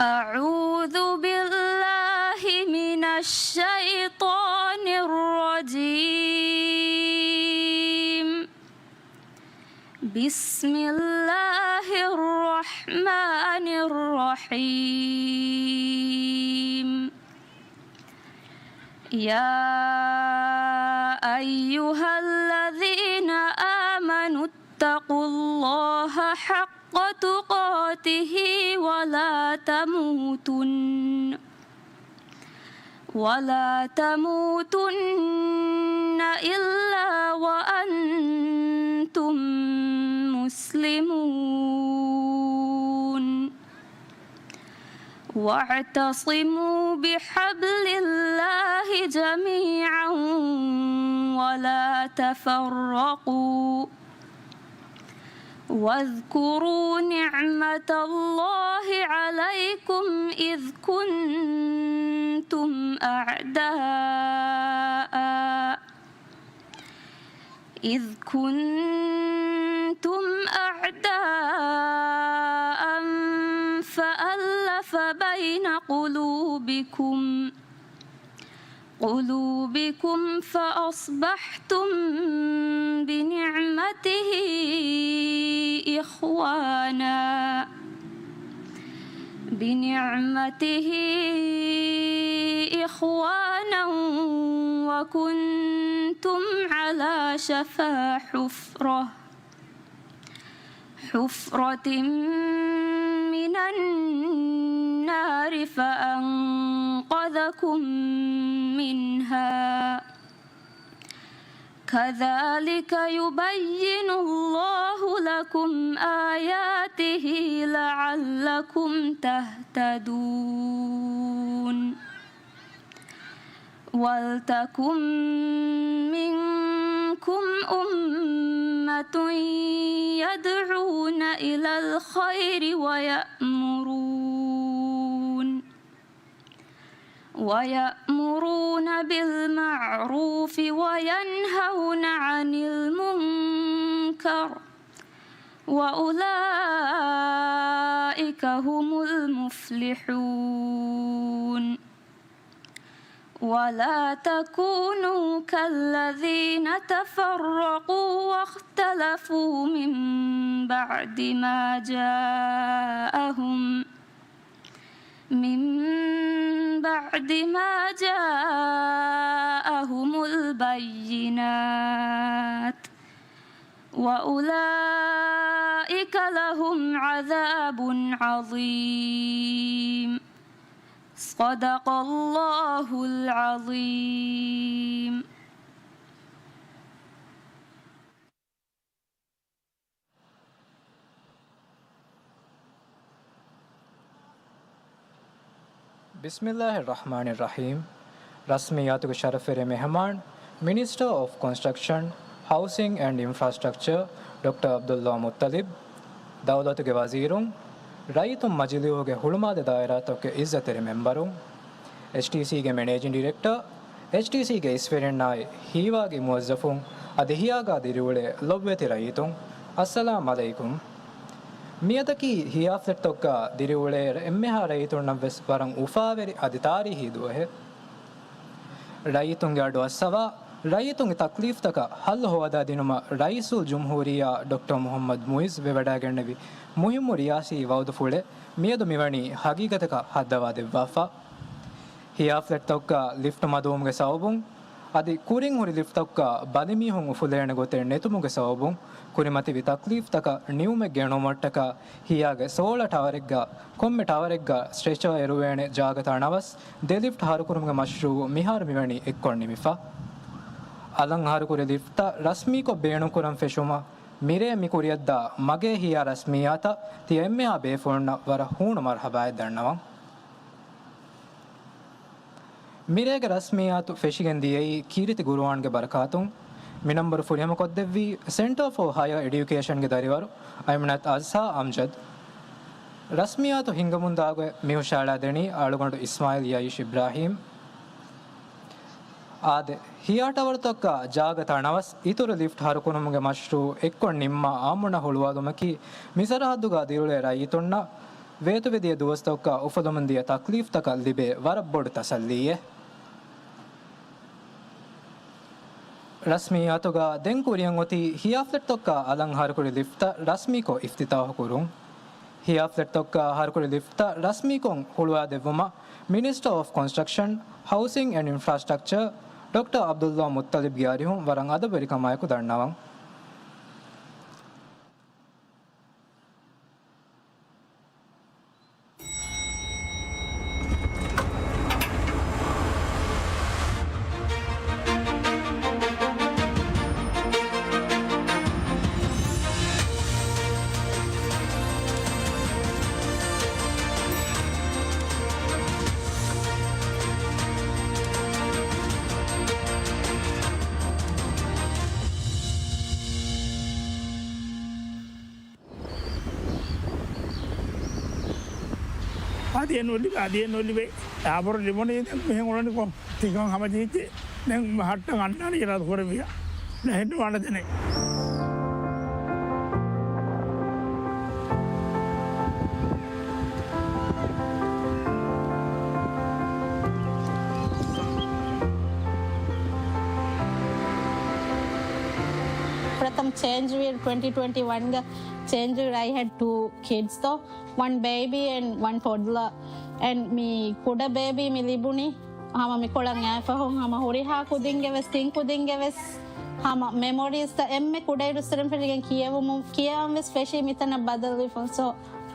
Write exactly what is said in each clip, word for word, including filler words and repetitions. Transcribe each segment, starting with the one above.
أعوذ بالله من الشيطان الرجيم. بسم الله الرحمن الرحيم. يا أيها الذين آمنوا اتقوا الله حق تقاته ولا تموتن، ولا تموتن إلا وأنتم مسلمون. واعتصموا بحبل الله جميعا ولا تفرقوا. واذكروا نعمة الله عليكم إذ كنتم أعداء، إذ كنتم أعداء فألف بين قلوبكم، قلوبكم فأصبحتم بنعمته إخوانا، بنعمته إخوانا وكنتم على شفا حفرة، حفرة من النار فأنقذكم منها، كذلك يبين الله لكم آياته لعلكم تهتدون. ولتكن منكم أمة يدعون إلى الخير ويأمرون، ويأمرون بالمعروف وينهون عن المنكر، وأولئك هم المفلحون. ولا تكونوا كالذين تفرقوا واختلفوا من بعد ما جاءهم، من بعد ما جاءهم البينات، وأولئك لهم عذاب عظيم. صدق الله العظيم. بسم الله الرحمن الرحيم. ރަސްމިއްޔާތުގެ ޝަރަފްވެރި މެހެމާން، މިނިސްޓަރ އޮފް ކޮންސްޓްރަކްޝަން، ހައުސިން އެންޑް އިންފްރާސްޓްރަކްޗަރ، ޑޮކްޓަރ ޢަބްދުﷲ މުއްޠަލިބް، ދައުލަތުގެ ވަޒީރުން، ރައްޔިތުން މަޖިލީހުގެ ހުޅުމާލެ ދާއިރާތަކުގެ އިއްޒަތްތެރި މެމްބަރުން، އެޗްޓީސީގެ މެނޭޖިން ޑިރެކްޓަރ، އެޗްޓީސީގެ އިސްވެރިންނާއި ހީވާގި މުވައްޒަފުން، އަދި ހިޔާގާ ދިރިއުޅޭ ލޮބުވެތި ރައްޔިތުން، އައްސަލާމް ޢަލައިކުމް. މިއަދަކީ ހިޔާ ފްލެޓްތަކުގަ ދިރިއުޅޭ އެންމެހާ ރައްޔިތުންނަށްވެސް ވަރަށް އުފާވެރި އަދި ތާރީހީ ދުވަހެއް. ރައްޔިތުންގެ އަޑު އައްސަވާ، ރައްޔިތުންގެ ތަކްލީފްތަކަށް ހައްލު ހޯދާދިނުމަށް ރައީސުލް ޖުމްހޫރިއްޔާ ޑޮކްޓަރ މުޙައްމަދު މުޢިއްޒު ވެވަޑައިގެންނެވި މުހިއްމު ރިޔާސީ ވައުދުފުޅެއް މިއަދު މިވަނީ ހަގީގަތަކަށް ހައްދަވާ ދެއްވާފަ. ހިޔާ ފްލެޓްތަކުގަ ލިފްޓު މަދުވުމުގެ ސަބަބުން އަދި ކުރިން ހުރި ލިފްޓްތަކުގަ ބަލިމީހުން އުފުލޭނެ ގޮތެއް ނެތުމުގެ ސަބަބުން ކުރިމަތިވި ތަކްލީފްތަކަށް ނިއުމެއް ގެނުމަށްޓަކާ ހިޔާގެ ސޯޅަ ޓަވަރެއްގަ ކޮންމެ ޓަވަރެއްގަ ސްޓްރެޗާ އެރުވޭނެ ޖާގަތައް ނަވަސް ދެ ލިފްޓް ހަރުކުރުމުގެ މަޝްރޫއު މިހާރު މިވަނީ އެއްކޮށް ނިމިފަ. އަލަށް ހަރުކުރި ލިފްޓްތައް ރަސްމީކޮށް ބޭނުންކުރަން ފެށުމަށް މިރޭ މި ކުރިއަށްދާ މަގޭ ހިޔާ ރަސްމިއްޔާތަށް ތިޔަ އެންމެހާ ބޭފުޅުންނަށް ވަރަށް ހޫނު މަރުޙަބާއެއް ދަންނަވަން. މިރޭގެ ރަސްމިއްޔާތު ފެށިގެން ދިޔައީ ކީރިތި ޤުރުއާންގެ ބަރަކާތުން. މި ނަންބަރު ފުރިހަމަކޮށްދެއްވީ ސެންޓަރ ފޯ ހަޔަރ އެޑިއުކޭޝަންގެ ދަރިވަރު އައިމަނަތް އަޒްހާ އަމްޖަދް. ރަސްމިއްޔާތު ހިންގަމުންދާގޮތް މި ހުށައަޅާދެނީ އަޅުގަނޑު އިސްމާއިލް ޔައީޝް އިބްރާހީމް. އާދެ، ހިޔާ ޓަވަރުތަކަށް ޖާގަތައް ނަވަސް އިތުރު ލިފްޓް ހަރުކުރުމުގެ މަޝްރޫއު އެއްކޮށް ނިންމާ އާއްމުންނަށް ހުޅުވާލުމަކީ، މި ސަރަހައްދުގަ ދިރިއުޅޭ ރައްޔިތުންނަށް ވޭތުވެދިޔަ ދުވަސްތަކަށް އުފުލުމުން ދިޔަ ތަކްލީފްތަކަށް ލިބޭ ވަރަށް ބޮޑު ތަސައްލީއެއް. ރަސްމީ އަތުގަ ދެން ކުރިއަށް އޮތީ ހިޔާ ފްލެޓްތަކަށް އަލަށް ހަރުކުރި ލިފްޓްތައް ރަސްމީކޮށް އިފްތިތާހު ކުރުން. ހިޔާ ފްލެޓްތަކަށް ހަރުކުރި ލިފްޓްތައް ރަސްމީކޮށް ހުޅުވާދެއްވުމަށް މިނިސްޓަރ އޮފް ކޮންސްޓްރަކްޝަން، ހައުސިން އެންޑް އިންފްރާސްޓްރަކްޗަރ ޑޮކްޓަރ ޢަބްދުﷲ މުއްޠަލިބްގެ އަރިހުން ވަރަށް އަދަބުވެރިކަމާއެކު ދަންނަވަން. އަދި އެ ނުލިބޭ، އަދި އެ ނުލިބޭ. އާބޮރު ލިބުނީ ދެން މިހެން އުޅަނިކޮށް. ތިކަން ހަމަޖެހިއްޖެ. ދެން ހައްޓަށް އަންނާނީ އިރާދަ ކުރެއްވިޔާ. ނެހެން ވާނެ ދެނެއް. ޕްރަތަމް ޗޭންޖްވީރު ޓްވެންޓީ ޓްވެންޓީ ވަންގަ ޗޭންޖްވީރު I had two kids ތޯ. One baby and one toddler. And މި ކުޑަ ބޭބީ މި ލިބުނީ ހަމަ މިކޮޅަށް އައިފަހުން ހަމަ ހުރިހާ ކުދިންގެ ވެސް، ތިން ކުދިންގެ ވެސް ހަމަ މެމޮރީސްތައް އެންމެ ކުޑައިރުއްސުރެން ފެށިގެން ކިޔެވުމުން، ކިޔަވަން ވެސް ފެށީ މިތަނަށް ބަދަލުވެފަ. So,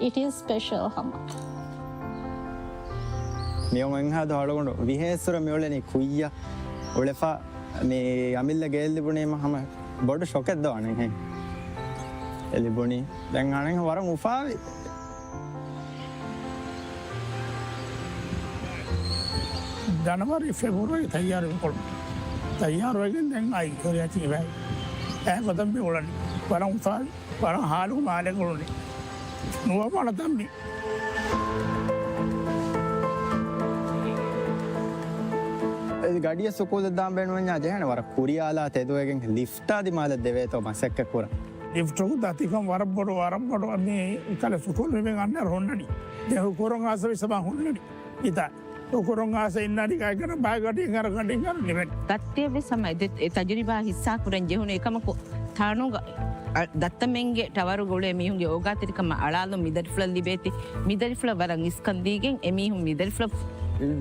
it is special ހަމަ. މިއޮން އެންހާދު އަޅުގަނޑު ވިހޭސުރަ މިއުޅެނީ ކުއްޔަށް އުޅެފަ މި އަމިއްލަ ގެއެއް ލިބުނީމަ ހަމަ ބޮޑު ޝޮކެއް ދޯ އަނެއްހެން. އެ ލިބުނީ. ދެން އަނެއްހެން ވަރަށް އުފާވި. ޖަނަވަރީ ފެބްރުއަރީ ތައްޔާރު ކޮޅު. ތައްޔާރުވެގެން ދެން އައި ކޮރިއަތި ވެ. އެ ގޮތަށް މި އުޅަނީ. ވަރަށް އުފާވި. ވަރަށް ހާލު މާލެ ކުޅުނީ. ނުވަ ވަނަ ތަންމި. އެ ގަޑިއަށް ސުކޫލަށް ދާން ބޭނުމަންޏާ ޖެހޭނެ ވަރަށް ކުރިއާލާ ތެދުވެގެން ލިފްޓާ ދިމާލަށް ދެވޭތޯ މަސައްކަތް ކުރަން. ލިފްޓު ދަތިކަން ވަރަށް ބޮޑު، ވަރަށް ބޮޑު މި ކަލެ ސުކޫލް މި އަންނަ ހުންނަނީ. ދެ ހުކުރުން އާސަވި ސަބާ ހުންނަނީ. އިތާ. ހުކުރުން އާސަ އިންނާނީ ގާތްގަނޑަށް ބާ ގަޑި ގަރ ގަޑި ގަރ ނިވެން. ދައްތައެއް ވެސް ހަމަ އެ ތަޖުރިބާ ހިއްސާ ކުރަން ޖެހުނު އެކަމަކު ތާނޫގަ، އަ، ދައްތަމެންގެ ޓަވަރުގަ އުޅޭ މީހުންގެ އޯގާތެރިކަމަށް އަޅާލުން މިދަރިފުޅަށް ލިބޭތި. މިދަރިފުޅަށް ވަރަށް އިސްކަން ދީގެން އެމީހުން މިދަރިފުޅަށް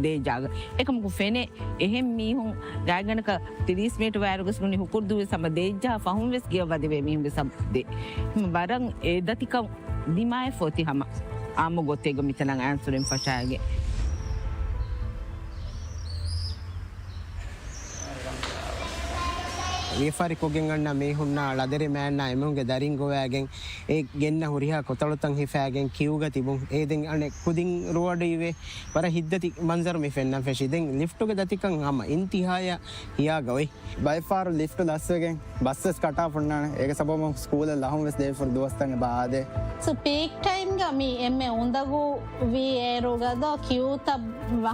ދޭ ޖާގަ. އެކަމަކު ފެނޭ އެހެން މީހުން ގާތްގަނޑަކަށް ތިރީސް މީޓަރ ވާއިރުގަސް ނޫނީ ހުކުރު ދުވެސް ހަމަ ދޭއްޖާ ފަހުން ވެސް ގެޔަށް ވަދެވޭ މީހުންގެ ސަބަބު ދޭ. ވަރަށް އެ ދަތިކަން ދިމާވެފަ އޮތީ ހަމަ އާއްމު ގޮތެއްގަ މިތަނަށް އައިސް ހުރެން ފަށާގެން. ވިޔަފާރި ކޮށްގެން އަންނަ މީހުންނާ ޅަދެރި މާތްނާ އެމީހުންގެ ދަރިން ގޮވާގެން އެ ގެންނަ ހުރިހާ ކޮތަޅުތައް ހިފާގެން ކިއުގަ ތިބުން. އެ ދެން އަނެއް ކުދިން ރުވަޑު އިވޭ. ވަރަށް ހިތްދަތި މަންޒަރު މި ފެންނަން ފެށި. ދެން ލިފްޓުގެ ދަތިކަން ހަމަ އިންތިހާޔަށް ހިޔާގަ އޮތް. ބައެއްފަހަރު ލިފްޓު ލަސްވެގެން ބަސްވެސް ކަޓާފަ ހުންނާނެ. އޭގެ ސަބަބުން ސްކޫލަށް ލަހުން ވެސް ދެވިފަ ދުވަސްތައް އެބަ އާދޭ. ސޯ ޕީކް ޓައިމްގަ މި އެންމެ އުނދަގޫ ވީ އޭރުގަ ދޯ ކިއުތައް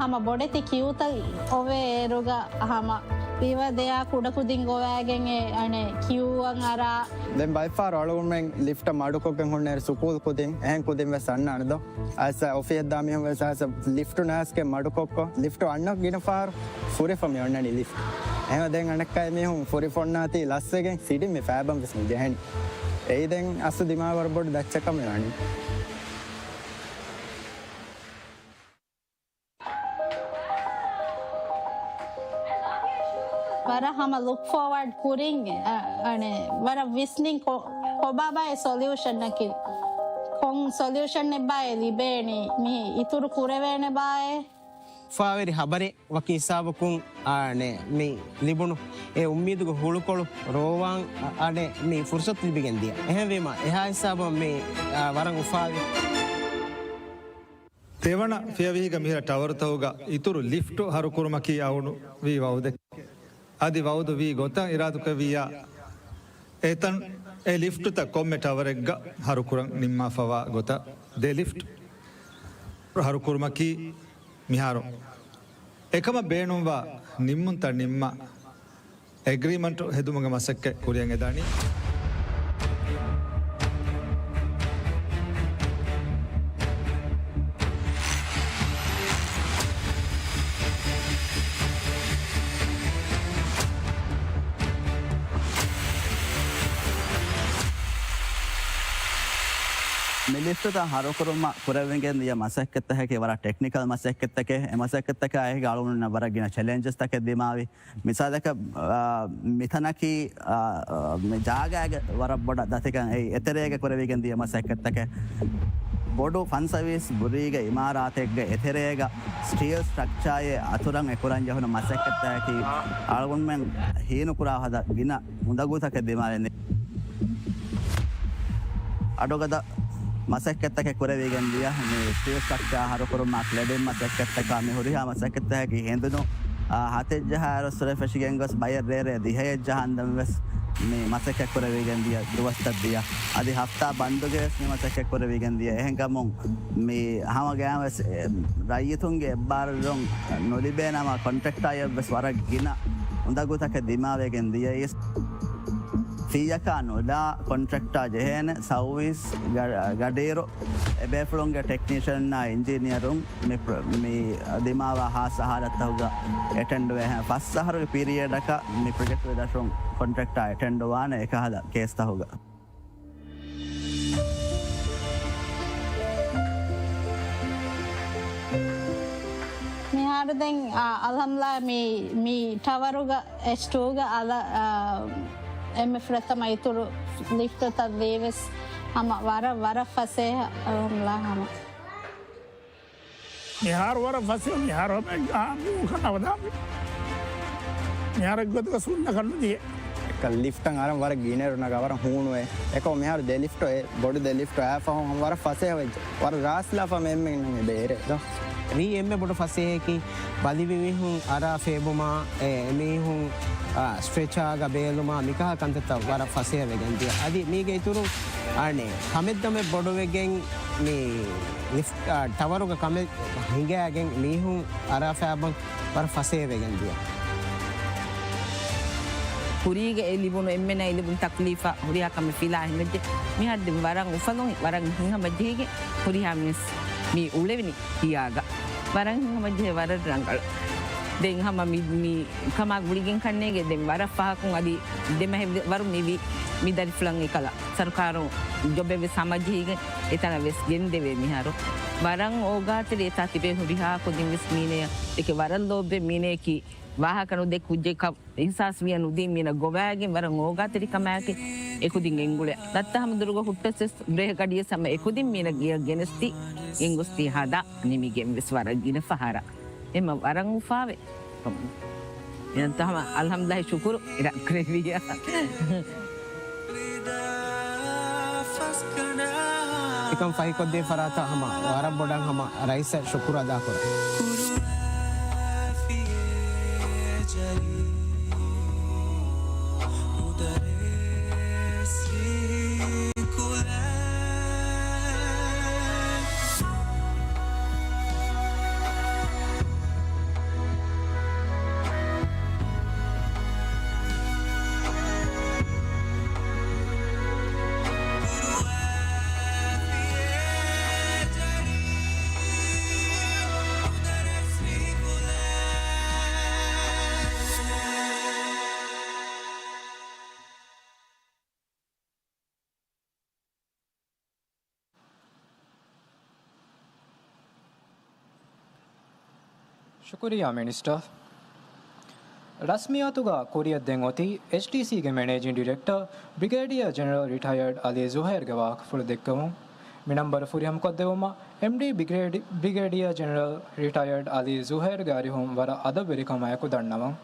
ހަމަ ބޮޑެތި ކިއުތައް އޮވޭ އޭރުގަ ހަމަ ވީވަ ދެއާ ކުޑަކުދިން ގޮވާގެން އެ އަނެއް ކިއުއަށް އަރާ. ދެން ބައެއްފަހަރު އަޅުގަނޑުމެން ލިފްޓަށް މަޑުކޮށްގެން ހުންނައިރު ސުކޫލް ކުދިން އެހެން ކުދިން ވެސް އަންނާނެ ދޯ. އައިސް އޮފީހަށް ދާ މީހުން ވެސް އައިސް ލިފްޓު ނާސްގެ މަޑުކޮށްކޮށް، ލިފްޓު އަންނަ ގިނަ ފަހަރު ފުރިފަ މި އޮންނަނީ ލިފްޓް. އެހެން ދެން އަނެއްކާ މީހުން ފުރިފަ އޮންނާތީ ލަސްވެގެން ސިޑިން މި ފައިބަން ވެސް މި ޖެހެނީ. އެއީ ދެން އަސްލު ދިމާވަރު ބޮޑު ދައްޗަކަށް މި ވަނީ. ވަރަށް ހަމަ ލުކް ފޯވާޑް ކުރިން، އަ، އަނެ، ވަރަށް ވިސްނިން ކޮ-، ކޮބާބާއޭ ސޮލިއުޝަންއަކީ؟ ކޮން ސޮލިއުޝަނެއްބާއޭ ލިބޭނީ؟ މި އިތުރު ކުރެވޭނެބާއޭ؟ އުފާވެރި ހަބަރެއް ވަކި ހިސާބަކުން، އަނެ، މި ލިބުނު އެ އުއްމީދުގެ ހުޅުކޮޅު ރޯވާން، އަ، އަނެ، މި ފުރުސަތު ލިބިގެން ދިޔަ. އެހެންވީމަ، އެހާ ހިސާބަށް މި، އަ، ވަރަށް އުފާވި. ދެވަނަ ފިޔަވަހީގަ މިހިރަ ޓަވަރުތަކުގަ އިތުރު ލިފްޓު ހަރުކުރުމަކީ އަޅުގަނޑު ވީ ވައުދެއް. އަދި ވައުދު ވީ ގޮތަށް އިރާދުކުރެއްވިއްޔާ، އެތަން އެ ލިފްޓުތައް ކޮންމެ ޓަވަރެއްގަ ހަރުކުރަން ނިންމާފަވާ ގޮތަށް ދެ ލިފްޓް ހަރުކުރުމަކީ މިހާރު އެކަމަށް ބޭނުންވާ ނިންމުންތައް ނިންމާ، އެގްރީމަންޓު ހެދުމުގެ މަސައްކަތް ކުރިއަށް އެދާނީ. ލިފްޓުތައް ހަރުކުރުމަށް ކުރެވިގެން ދިޔަ މަސައްކަތްތަކަކީ ވަރަށް ޓެކްނިކަލް މަސައްކަތްތަކެއް. އެ މަސައްކަތްތަކާ އެކީގަ އަޅުގަނޑުންނަށް ވަރަށް ގިނަ ޗެލެންޖަސްތަކެއް ދިމާވި. މިސާލަކަށް، އާ، މިތަނަކީ، އާ، މި ޖާގާގެ ވަރަށް ބޮޑަށް ދަތިކަން އެއީ އެތެރޭގަ ކުރެވިގެން ދިޔަ މަސައްކަތްތަކެއް. ބޮޑު ފަންސަވީސް ބުރީގެ އިމާރާތެއްގެ އެތެރޭގަ ސްޓީލް ސްޓްރަކްޗާއެއް އަތުރަށް އެ ކުރަން ޖެހުނު މަސައްކަތްތަކަކީ އަޅުގަނޑުމެން ހީނުކުރާ ފަދަ ގިނަ އުނދަގޫތަކެއް ދިމާވެން. އަޑުގަދަ މަސައްކަތްތަކެއް ކުރެވިގެން ދިޔަ. މި ސްޓީލް ސްޓްރަކްޗާ ހަރުކުރުމާ، ކްލެޑިން މަސައްކަތްތަކާ، މި ހުރިހާ މަސައްކަތްތަކަކީ ހެނދުނު، އާ، ހަތެއް ޖަހާއިރު އަސްރެ ފެށިގެން ގޮސް ބައެއް ރޭރޭ ދިހައެއް ޖަހަންދަން ވެސް މި މަސައްކަތް ކުރެވިގެން ދިޔަ ދުވަސްތައް ދިޔަ. އަދި ހަފްތާ ބަންދުގެ ވެސް މި މަސައްކަތް ކުރެވިގެން ދިޔަ. އެހެންކަމުން މި ހަމަ ގަޔާން ވެސް، އެ، ރައްޔިތުންގެ އެއްބާރުލުން ނުލިބޭނަމަ ކޮންޓްރެކްޓާއަށް ވެސް ވަރަށް ގިނަ އުނދަގޫތަކެއް ދިމާވެގެން ދިޔައީ. ފީއަކާ ނުލާ ކޮންޓްރެކްޓާ ޖެހޭނެ ސައުވީސް ގަ-، ގަޑިއިރު އެބޭފުޅުންގެ ޓެކްނީޝަންއާ އިންޖިނިއަރުން މި ޕްރ-، މި ދިމާވާ ހާއްސަ ހާލަތްތަކުގަ އެޓެންޑްވޭ. ފަސް އަހަރުގެ ޕީރިއަޑަކަށް މި ޕްރޮޖެކްޓް ދަށުން ކޮންޓްރެކްޓާ އެޓެންޑްވާނެ އެކަހަލަ ކޭސްތަކުގަ. މިހާރު ދެން، އާ، އަލްހަމްދުލިއްލާހް މި، މި ޓަވަރުގަ އެޗް ޓޫގަ އަލަ-، އާ، އެންމެ ފުރަތަމަ އިތުރު ލިފްޓުތައް ވީވެސް ހަމަ ވަރަށް، ވަރަށް ފަސޭހަ އަލްހަމްދުލިއްލާހް ހަމަ. މިހާރު ވަރަށް ފަސޭހަ، މިހާރު ހަމަ އާ، މީހުން ކަން އަބަދާ މި-، މިހާރަށް ގޮތުގަ ސުންނަ ކަން ނުދިޔަ. އެކަން ލިފްޓަށް އަރަން ވަރަށް ގިނައިރު ނަގާ ވަރަށް ހޫނުވޭ. އެކަމު މިހާރު ދެ ލިފްޓު އެ ބޮޑު ދެ ލިފްޓު އާފަހުން ހަމަ ވަރަށް ފަސޭހަ ވެއްޖެ. ވަރަށް ރާސްލާފަ މެ އެންމެން ބޭރެ ދޯ. ވީ އެންމެ ބޮޑު ފަސޭހައަކީ ބަލިވި މީހުން އަރާ ފޭބުމާ، އެ، އެމީހުން، އާ، ސްޓްރެޗާގަ ބޭލުމާ މިކަހަލަ ކަންތައްތައް ވަރަށް ފަސޭހަ ވެގެން ދިޔަ. އަދި މީގެ އިތުރުން އަނެއް ކަމެއް ދޮމެއް ބޮޑުވެގެން މި ލިފްޓް، އާ، ޓަވަރުގަ ކަމެއް ހިނގައިގެން މީހުން އަރާ ފޭބަން ވަރަށް ފަސޭހަ ވެގެން ދިޔަ. ކުރީގަ އެ ލިބުނު އެންމެނަށް ލިބުނު ތަކްލީފާ ހުރިހާ ކަމެއް ފިލާ ހިމެއްޖެ. މިހާރު ދެން ވަރަށް އުފަލުން ވަރަށް ހިތްހަމަޖެހިގެން ހުރިހާ މީސް މި އުޅެވެނީ ހިޔާގަ. ވަރަށް ހިތްހަމަޖެހޭ ވަރަށް ރަނގަޅު. ދެން ހަމަ މި، މި ކަމާ ގުޅިގެން ކަންނޭގެ ދެން ވަރަށް ފަހަކުން އަދި ދެމަހެއް ވަރު މިވީ މި ދަރިފުޅަށް އެކަލަ. ސަރުކާރު ޖޮބެއް ވެސް ހަމަޖެހިގެން އެތަނަށް ވެސް ގެންދެވޭ މިހާރު. ވަރަށް އޯގާތެރި އެތާ ތިބޭ ހުރިހާ ކުދިން ވެސް މީނަޔަށް އެކެ ވަރަށް ލޯބިވެ މީނަޔަކީ ވާހަކަ ނުދޭ ކުއްޖެއްކަ އިހްސާސް ވިޔަ ނުދީ މީނަ ގޮވައިގެން ވަރަށް އޯގާތެރިކަމާއެކެ އެކުދިން ގެންގުޅޭ. ދައްތަ ހަމަ ދުރުގަ ހުއްޓަސް ވެސް ބްރޭކް ގަޑިޔަސް ހަމަ އެކުދިން މީނަ ގިޔަ ގެނެސްތީ ގެންގޮސްތީ ހަދާ ނިމިގެން ވެސް ވަރަށް ގިނަ ފަހަރަށް. އެމަ ވަރަށް އުފާވެ. އެންތަ ހަމަ އަލްހަމްދުލިއްލާހި ޝުކުރު އިރާ ކުރެވިޔާ. އެކަން ފަހިކޮށްދޭ ފަރާތަށް ހަމަ ވަރަށް ބޮޑަށް ހަމަ ރައީސަށް ޝުކުރު އަދާކުރަން. ޝުކުރިއްޔާ މިނިސްޓަރ. ރަސްމިއްޔާތުގަ ކުރިއަށް ދެން އޮތީ އެޗްޑީސީގެ މެނޭޖިން ޑިރެކްޓަރ ބްރިގޭޑިއަރ ޖެނެރަލް ރިޓަޔަރޑް އަލީ ޒުހައިރުގެ ވާހަކަފުޅު ދެއްކެވުން. މި ނަންބަރު ފުރިހަމަކޮށްދެއްވުމަށް އެމްޑީ ބްރިގޭޑި-، ބްރިގޭޑިއަރ ޖެނެރަލް ރިޓަޔަރޑް އަލީ ޒުހައިރުގެ އަރިހުން ވަރަށް އަދަބުވެރިކަމާއެކު ދަންނަވަން.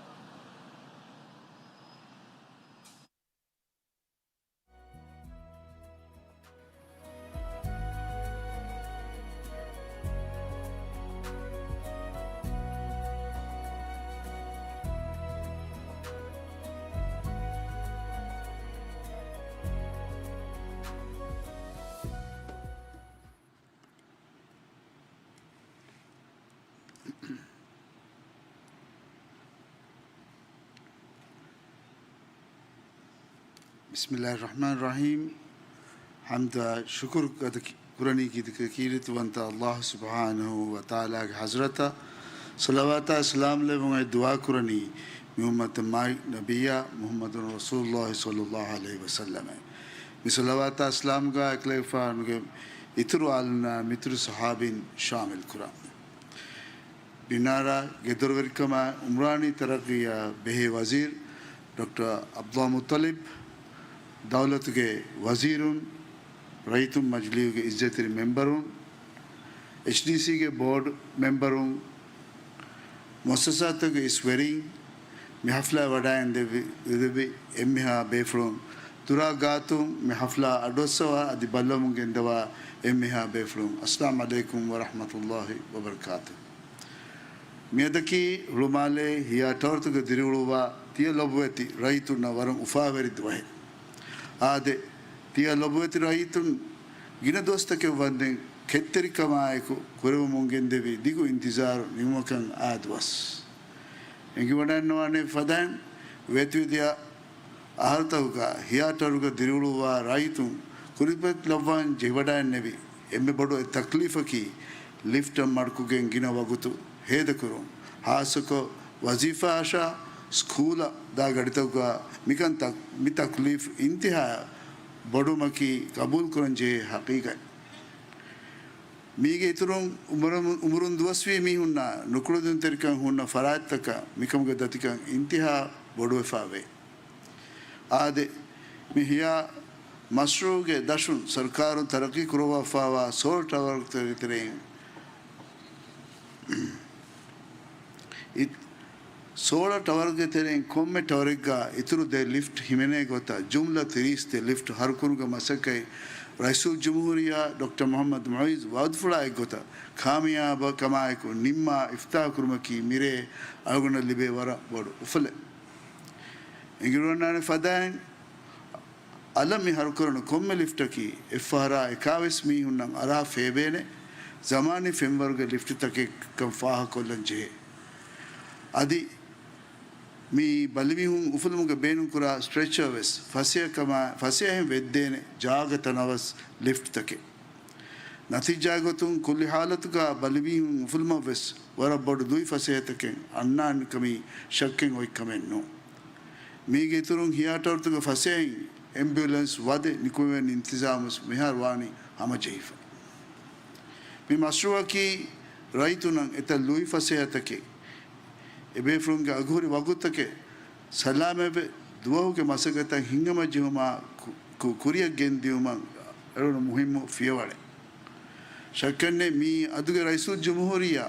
ބިސްމިއްލާހި ރަޙްމާނި ރަޙީމް. ޙަމްދާ ޝުކުރު ކުރަނީ ކީރިތިވަންތަ ﷲ ސުބްޙާނަހޫ ވަތަޢާލާގެ ޙަޟްރަތަށް. ޞަލަވާތާ ސަލާމް ލެއްވުން އައި ދުޢާ ކުރަނީ މި އުއްމަތުގެ މާތް ނަބިއްޔާ މުޙައްމަދު ރަސޫލުﷲ ޞައްލަﷲ ޢަލައިހި ވަސައްލަމަށް. މި ޞަލަވާތާ ސަލާމްގަ އެކަލޭގެފާނުގެ އިތުރު އާލުންނާ މިތުރު ސަހާބީން ޝާމިލް ކުރާ. މިނާރާ ގެދޮރުވެރިކަމާ އުމްރާނީ ތަރައްގީއާ ބެހޭ ވަޒީރު ޑޮކްޓަރ ޢަބްދުﷲ މުއްޠަލިބް، ދައުލަތުގެ ވަޒީރުން، ރައްޔިތުން މަޖިލީހުގެ އިއްޒަތްތެރި މެމްބަރުން، އެޗްޑީސީގެ ބޯޑް މެމްބަރުން، މުއައްސަސާތަކުގެ އިސް ވެރިން، މި ހަފްލާ ވަޑައިގެންދެވި، ދެވި އެންމެހާ ބޭފުޅުން، ދުރާ ގާތުން މި ހަފްލާ އަޑުއައްސަވާ އަދި ބައްލަވަމުން ގެންދަވާ އެންމެހާ ބޭފުޅުން، އައްސަލާމު ޢަލައިކުމް ވަރަޙްމަތުﷲ ވަބަރަކާތުހު. މިއަދަކީ ހުޅުމާލޭ ހިޔާ ޓަވަރުތަކުގަ ދިރިއުޅުއްވާ ތިޔަ ލޮބުވެތި ރައްޔިތުންނަށް ވަރަށް އުފާވެރި ދުވަހެއް. އާދެ، ތިޔަ ލޮބުވެތި ރައްޔިތުން ގިނަ ދުވަސްތަކެއް ވަންދެން ކެތްތެރިކަމާއެކު ކުރެވެމުން ގެންދެވި ދިގު އިންތިޒާރު ނިމުމަކަށް އާ ދުވަސް. އެނގިވަޑައިގަންނަވާނެ ފަދައިން، ވޭތުވެދިޔަ އަހަރުތަކުގަ ހިޔާ ޓަވަރުގަ ދިރިއުޅުއްވާ ރައްޔިތުން ކުރިމަތިލައްވަން ޖެހިވަޑައިގެންނެވި އެންމެ ބޮޑު ތަކްލީފަކީ ލިފްޓަށް މަޑުކޮށްގެން ގިނަ ވަގުތު ހޭދަކުރުން، ހާއްސަކޮށް ވަޒީފާއަށާ ސްކޫލަށް ދާ ގަޑިތަކުގަ މިކަން ތަ-، މި ތަކްލީފް އިންތިހާ ބޮޑުވުމަކީ ޤަބޫލުކުރަން ޖެހޭ ހަޤީޤަތް. މީގެ އިތުރުން އުމުރު-، އުމުރުން ދުވަސްވީ މީހުންނާ ނުކުޅެދުންތެރިކަން ހުންނަ ފަރާތްތަކަށް މިކަމުގެ ދަތިކަން އިންތިހާ ބޮޑުވެފަ ވޭ. އާދެ، މި ހިޔާ މަޝްރޫޢުގެ ދަށުން ސަރުކާރުން ތަރައްޤީ ކުރައްވާފައިވާ ސޯލަ ޓަވަރުގެ ތެރެއިން، އި-، ސޯލަ ޓަވަރުގެ ތެރެއިން ކޮންމެ ޓަވަރެއްގަ އިތުރު ދެ ލިފްޓް ހިމެނޭ ގޮތަށް ޖުމްލަ ތިރީސް ދެ ލިފްޓް ހަރުކުރުމުގެ މަސައްކަތް ރައީސުލްޖުމްހޫރިއްޔާ ޑޮކްޓަރ މުޙައްމަދު މުޢިއްޒު ވަޢުދުފުޅާ އެއްގޮތަށް ކާމިޔާބުކަމާއެކު ނިންމާ އިފްތިތާޙުކުރުމަކީ މިރޭ އަޅުގަނޑަށް ލިބޭ ވަރަށް ބޮޑު އުފަލެއް. އެނގިވަޑައިގަންނާނެ ފަދައިން، އަލަށް މި ހަރުކުރަން ކޮންމެ ލިފްޓަކީ އެއްފަހަރާ އެކާވީސް މީހުންނަށް އަރާ ފޭބޭނެ ޒަމާނީ ފެންވަރުގެ ލިފްޓްތަކެއްކަން ފާހަގަކޮށްލަން ޖެހޭ. އަދި މި ބަލިމީހުން އުފުލުމުގަ ބޭނުންކުރާ ސްޓްރެޗަރ ވެސް ފަސޭހަކަމާ-، ފަސޭހައިން ވެއްދޭނެ ޖާގަ ތަނަވަސް ލިފްޓްތަކެއް. ނަތީޖާގޮތުން ކުއްލި ޙާލަތުގަ ބަލިމީހުން އުފުލުމަށްވެސް ވަރަށް ބޮޑު ލުއިފަސޭހަތަކެއް އަންނާނެކަމީ ޝައްކެއް އޮތްކަމެއް ނޫން. މީގެ އިތުރުން ހިޔާ ޓަވަރުތަކުގެ ފަސޭހައިން އެމްބިއުލެންސް ވަދެ ނިކުމެވެން އިންތިޒާމުވެސް މިހާރު ވާނީ ހަމަޖެހިފަ. މި މަޝްރޫޢަކީ ރައްޔިތުންނަށް އެތައް ލުއިފަސޭހަތަކެއް، އެބޭފުޅުންގެ އަގުހުރި ވަގުތުތަކެއް ސަލާމަތްވެ، ދުވަހުގެ މަސައްކަތަށް ހިތްހަމަޖެހުމާ ކު-، ކު-، ކުރިއަށް ގެންދިއުމަށް އެޅުނު މުހިއްމު ފިޔަވަޅެއް. ޝައްކެއްނެތް، މިއަދުގެ ރައީސުލްޖުމްހޫރިއްޔާ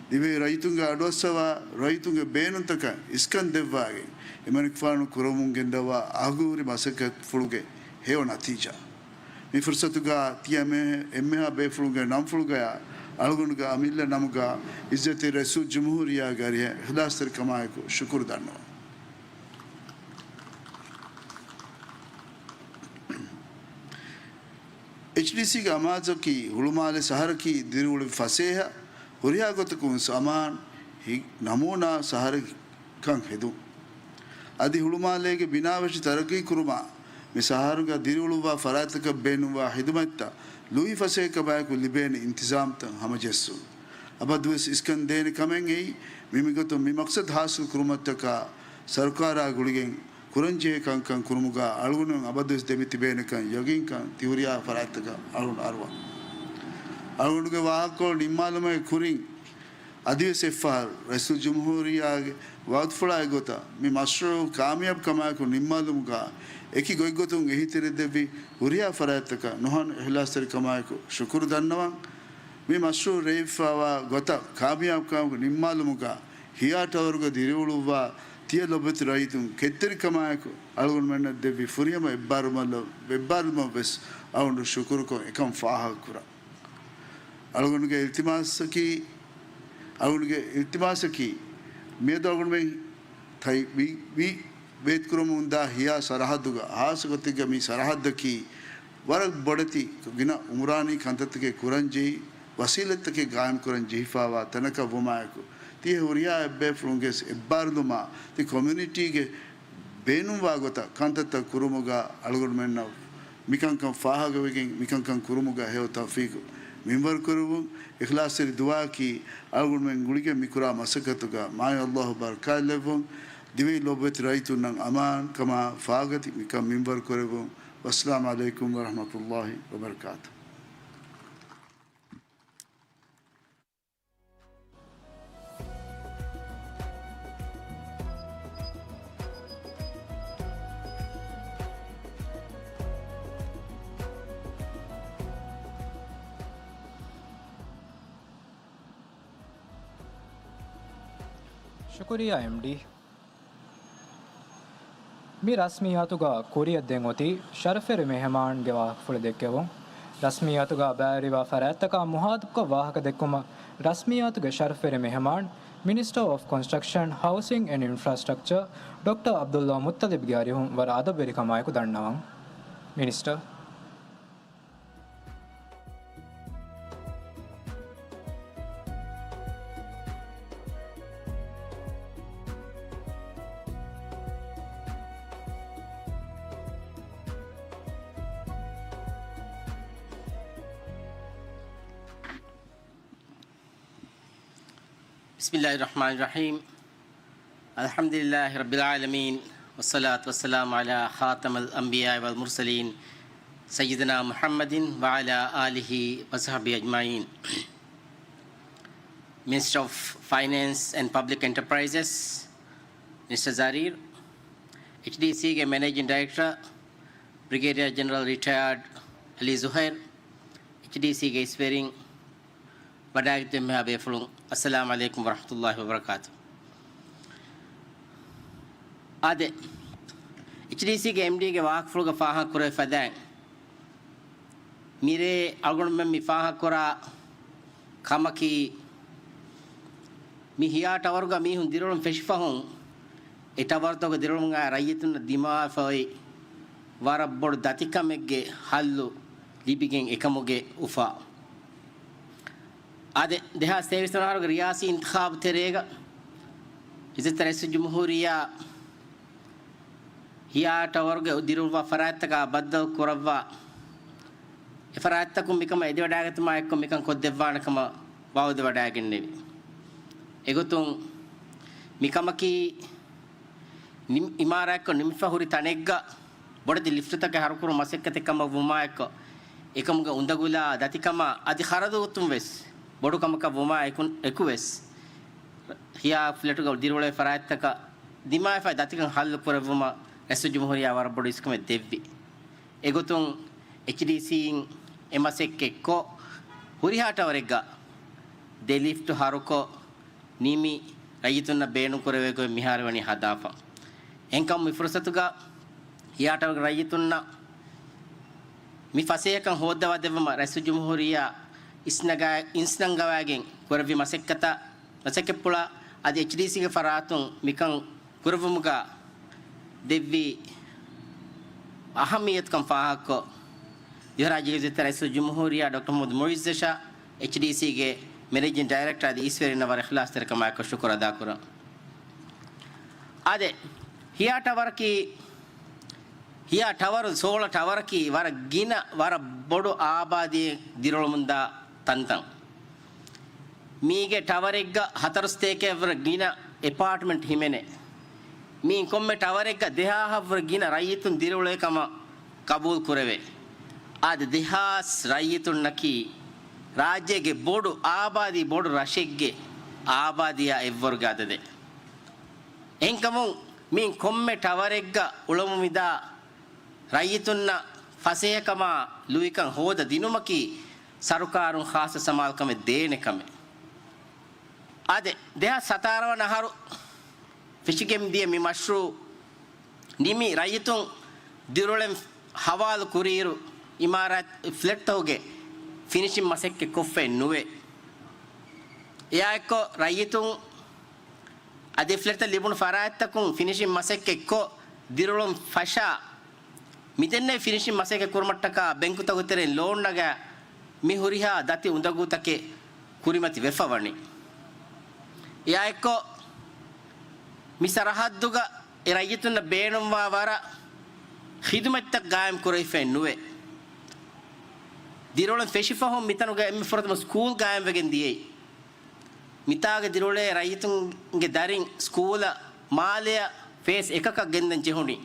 ދިވެހި ރައްޔިތުންގެ އަޑުއައްސަވާ، ރައްޔިތުންގެ ބޭނުންތަކަށް އިސްކަން ދެއްވާގެން، އެމަނިކުފާނު ކުރަމުން ގެންދަވާ އަގުހުރި މަސައްކަތްފުޅުގެ ހެޔޮ ނަތީޖާ. މި ފުރުސަތުގަ ތިޔަ އެންމެހާ ބޭފުޅުންގެ ނަންފުޅުގަޔާ އަޅުގަނޑުގެ އަމިއްލަ ނަމުގަ އިއްޒަތްތެރި ރައީސުލްޖުމްހޫރިއްޔާގެ އަރިހަށް އިޚްލާޞްތެރިކަމާއެކު ޝުކުރު ދަންނަވަން. އެޗްޑީސީގެ އަމާޒަކީ ހުޅުމާލެ ޝަހަރަކީ ދިރިއުޅެވި ފަސޭހަ، ހުރިހާ ގޮތަކުން ސަމާން ހި-، ނަމޫނާ ޝަހަރެއް ކަން ހެދުން. އަދި ހުޅުމާލޭގެ ބިނާވެށި ތަރައްޤީ ކުރުމަށް މި ޝަހަރުގަ ދިރިއުޅުއްވާ ފަރާތްތަކަށް ބޭނުންވާ ޚިދުމަތްތައް ލުއިފަސޭހަކަމާއެކު ލިބޭނެ އިންތިޒާމްތައް ހަމަޖެއްސުން. އަބަދުވެސް އިސްކަން ދޭނެ ކަމެއް އެއީ، މި މިގޮތުން މި މަޤްޞަދު ޙާޞިލް ކުރުމަށްޓަކާ ސަރުކާރާ ގުޅިގެން ކުރަންޖެހޭ ކަންކަން ކުރުމުގަ އަޅުގަނޑުމެން އަބަދުވެސް ދެމިތިބޭނެކަން ޔަގީންކަން ތި ހުރިހާ ފަރާތްތަކަށް އަޅުގަނޑު އަރުވަން. އަޅުގަނޑުގެ ވާހަކަކޮޅު ނިންމާލުމުގެ ކުރިން، އަދިވެސް އެއްފަހަރު ރައީސުލްޖުމްހޫރިއްޔާގެ ވަޢުދުފުޅާއި ގޮތަށް މި މަޝްރޫޢު ކާމިޔާބުކަމާއެކު ނިންމާލުމުގަ އެކި ގޮތްގޮތުން އެހީތެރިދެއްވި ހުރިހާ ފަރާތްތަކަށް ނުހަނު އިޚްލާޞްތެރިކަމާއެކު ޝުކުރު ދަންނަވަން. މި މަޝްރޫޢު ރޭވިފައިވާ ގޮތަށް ކާމިޔާބުކަމާއެކު ނިންމާލުމުގަ ހިޔާ ޓަވަރުގަ ދިރިއުޅުއްވާ ތިޔަ ލޮބުވެތި ރައްޔިތުން ކެތްތެރިކަމާއެކު އަޅުގަނޑުމެންނަށް ދެއްވި ފުރިހަމަ އެއްބާރުލުމަށް، އެއްބާރުލުމަށްވެސް އަޅުގަނޑު ޝުކުރުކޮށް އެކަން ފާހަގަކުރަން. އަޅުގަނޑުގެ އިލްތިމާސަކީ، އަޅުގަނޑުގެ އިލްތިމާސަކީ، މިއަދު އަޅުގަނޑުމެން ތައް-، ވި-، ވި-، ވޭތުކުރަމުންދާ ހިޔާ ސަރަހައްދުގަ، ހާއްސަ ގޮތެއްގަ މި ސަރަހައްދަކީ ވަރަށް ބޮޑެތި ގިނަ އުމްރާނީ ކަންތައްތަކެއް ކުރަންޖެހި، ވަސީލަތްތަކެއް ގާއިމްކުރަން ޖެހިފައިވާ ތަނަކަށް ވުމާއެކު، ތިޔަ ހުރިހާ އެއްބޭފުޅުންގެ އެއްބާރުލުމާ ތި ކޮމިއުނިޓީގެ ބޭނުންވާ ގޮތަށް ކަންތައްތައް ކުރުމުގަ އަޅުގަނޑުމެންނަށް މިކަންކަން ފާހަގަވެގެން މިކަންކަން ކުރުމުގަ ހެޔޮ ތައުފީޤު މިންވަރުކުރެއްވުން. އިޚްލާޞްތެރި ދުޢާއަކީ އަޅުގަނޑުމެން ގުޅިގެން މިކުރާ މަސައްކަތުގަ މާތް ﷲ ބަރަކާތްލެއްވުން. ދިވެހި ލޮބުވެތި ރައްޔިތުންނަށް އަމާންކަމާ ފާގަތި މިކަން މިންވަރުކުރެއްވުން. ވައްސަލާމު ޢަލައިކުމް ވަރަޙްމަތުﷲ ވަބަރަކާތުހު. ޝުކުރިއްޔާ އެމްޑީ. މި ރަސްމިއްޔާތުގަ ކުރިއަށް ދެން އޮތީ ޝަރަފްވެރި މެހެމާންގެ ވާހަކަފުޅު ދެއްކެވުން. ރަސްމިއްޔާތުގަ ބައިވެރިވާ ފަރާތްތަކާ މުހާތަބްކޮށް ވާހަކަ ދެއްކުމަށް ރަސްމިއްޔާތުގެ ޝަރަފްވެރި މެހެމާން، މިނިސްޓަރ އޮފް ކޮންސްޓްރަކްޝަން، ހައުސިން އެންޑް އިންފްރާސްޓްރަކްޗަރ، ޑޮކްޓަރ ޢަބްދުﷲ މުއްތަލިބްގެ އަރިހުން ވަރަށް އަދަބުވެރިކަމާއެކު ދަންނަވަން. މިނިސްޓަރ. بسم الله الرحمن الرحيم. الحمد لله رب العالمين، والصلاة والسلام على خاتم الأنبياء والمرسلين، سيدنا محمد وعلى آله وصحبه أجمعين. Minister of Finance and Public Enterprises, މިނިސްޓަރ ޒަރީރް، އެޗްޑީސީގެ މެނޭޖިން ޑައިރެކްޓަރ، ބްރިގޭޑިއަރ ޖެނެރަލް ރިޓަޔާޑް އަލީ ޒުހައިރް، އެޗްޑީސީގެ އިސްވެރިން، ވަޑައިގަތް މިހާ ބޭފުޅުން، އައްސަލާމު ޢަލައިކުމް ވަރަޙްމަތުﷲ ވަބަރަކާތު. އާދެ، އެޗްޑީސީގެ އެމްޑީގެ ވާހަކަފުޅުގަ ފާހަގަކުރެވޭ ފަދައިން، މިރޭ އަޅުގަނޑުމެން މި ފާހަގަކުރާ ކަމަކީ، މި ހިޔާ ޓަވަރުގަ މީހުން ދިރިއުޅުން ފެށިފަހުން، އެ ޓަވަރުތަކުގެ ދިރިއުޅުމުގައި ރައްޔިތުންނަށް ދިމާވެފައި ވަރަށް ބޮޑު ދަތިކަމެއްގެ ހައްލު ލިބިގެން އެކަމުގެ އުފާ. އާދެ، ދެހާސް ތޭވީސް ވަނަ އަހަރުގެ ރިޔާސީ އިންތިޚާބު ތެރޭގަ އިއްޒަތްތެރި ރައީސުލްޖުމްހޫރިއްޔާ ހިޔާ ޓަވަރުގެ ދިރިއުޅުވާ ފަރާތްތަކާ ބައްދަލު ކުރައްވާ، އެ ފަރާތްތަކުން މިކަމަށް އެދިވަޑައިގަތުމާ އެއްކޮށް މިކަން ކޮށްދެއްވާނެ ކަމަށް ވައުދުވެވަޑައިގެންނެވި. އެގޮތުން މިކަމަކީ ނިމް-، އިމާރާތްކޮށް ނިމިފަ ހުރި ތަނެއްގަ ބޮޑެތި ލިފްޓްތަކެއް ހަރުކުރުން މަސައްކަތެއް ކަމަށް ވުމާއެއްކޮށް، އެކަމުގެ އުނދަގުލާ ދަތިކަމާ އަދި ޚަރަދު ގޮތުން ވެސް ބޮޑު ކަމަކަށް ވުމާ އެކު-، އެކުވެސް، ހިޔާ ފްލެޓުގަ ދިރިއުޅޭ ފަރާތްތަކަށް ދިމާވެފައި ދަތިކަން ހައްލު ކުރެއްވުމަށް ރައީސުލްޖުމްހޫރިއްޔާ ވަރަށް ބޮޑު އިސްކަމެއް ދެއްވި. އެގޮތުން އެޗްޑީސީއިން އެ މަސައްކަތްކޮށް، ހުރިހާ ޓަވަރެއްގަ ދެ ލިފްޓް ހަރުކޮށް، ނިމި، ރައްޔިތުންނަށް ބޭނުންކުރެވޭ ގޮތް މިހާރު ވަނީ ހަދާފަ. އެހެންކަމުން މި ފުރުސަތުގަ ހިޔާ ޓަވަރުގެ ރައްޔިތުންނަށް މި ފަސޭހަކަން ހޯއްދަވާ ދެއްވުމަށް ރައީސުލްޖުމްހޫރިއްޔާ އިސްނަގާ-، އިސްނަންގަވައިގެން ކުރެއްވި މަސައްކަތަށް، މަސައްކަތްޕުޅަށް އަދި އެޗްޑީސީގެ ފަރާތުން މިކަން ކުރެއްވުމުގަ ދެއްވި އަހައްމިއްޔަތުކަން ފާހަގަކޮށް، ދިވެހިރާއްޖޭގެ އިއްޒަތްތެރި ރައީސުލްޖުމްހޫރިއްޔާ ޑޮކްޓަރ މުޙައްމަދު މުޢިއްޒަށާ އެޗްޑީސީގެ މެނޭޖިން ޑައިރެކްޓަރ އަދި އިސްވެރިންނަށް ވަރަށް އިޚްލާޞްތެރިކަމާއެކު ޝުކުރު އަދާކުރަން. އާދެ، ހިޔާ ޓަވަރަކީ، ހިޔާ ޓަވަރު، ސޯލާ ޓަވަރަކީ ވަރަށް ގިނަ، ވަރަށް ބޮޑު އާބާދީއެއް ދިރިއުޅެމުންދާ ތަންތަން. މީގެ ޓަވަރެއްގަ ހަތަރު ސަތޭކައަށްވުރެ ގިނަ އެޕާޓްމަންޓް ހިމެނޭ. މީ ކޮންމެ ޓަވަރެއްގަ ދެހާހަށްވުރެ ގިނަ ރައްޔިތުން ދިރިއުޅޭ ކަމަށް ޤަބޫލު ކުރެވޭ. އާދެ، ދެހާސް ރައްޔިތުންނަކީ ރާއްޖޭގެ ބޮޑު އާބާދީ، ބޮޑު ރަށެއްގެ އާބާދީއާ އެއްވަރުގެ އަދަދެއް. އެހެންކަމުން މީ ކޮންމެ ޓަވަރެއްގަ އުޅެމުން ވިދާ ރައްޔިތުންނަށް ފަސޭހަކަމާ ލުއިކަން ހޯދަ ދިނުމަކީ ސަރުކާރުން ޚާއްޞަ ސަމާލުކަމެއް ދޭނެ ކަމެއް. އާދެ، ދެހާސް ސަތާރަ ވަނަ އަހަރު ފެށިގެން ދިޔަ މި މަޝްރޫޢު ނިމި ރައްޔިތުން ދިރިއުޅެން ހަވާލު ކުރިއިރު، އިމާރާތް ފްލެޓްތަކުގެ ފިނިޝިން މަސައްކަތް ކޮށްފައެއް ނުވޭ. އެއާއެއްކޮށް، ރައްޔިތުން އަދި ފްލެޓްތައް ލިބުނު ފަރާތްތަކުން ފިނިޝިން މަސައްކަތްކޮށް، ދިރިއުޅުން ފަށާ، މިދެންނެވި ފިނިޝިން މަސައްކަތް ކުރުމަށްޓަކާ ބެންކުތަކުގެ ތެރެއިން ލޯން ނަގާ، މި ހުރިހާ ދަތި އުނދަގޫތަކެއް ކުރިމަތި ވެފަ ވަނީ. އެއާއެއްކޮށް، މި ސަރަހައްދުގަ އެ ރައްޔިތުންނަށް ބޭނުންވާ ވަރަށް ޚިދުމަތްތައް ގާއިމް ކުރެވިފައެއް ނުވޭ. ދިރިއުޅެން ފެށިފަހުން މިތަނުގަ އެންމެ ފުރަތަމަ ސްކޫލް ގާއިމްވެގެން ދިޔައީ. މިތާގަ ދިރިއުޅޭ ރައްޔިތުންގެ ދަރިން ސްކޫލަށް މާލެއަށް ފޭސް އެކަކަށް ގެންދަން ޖެހުނީ.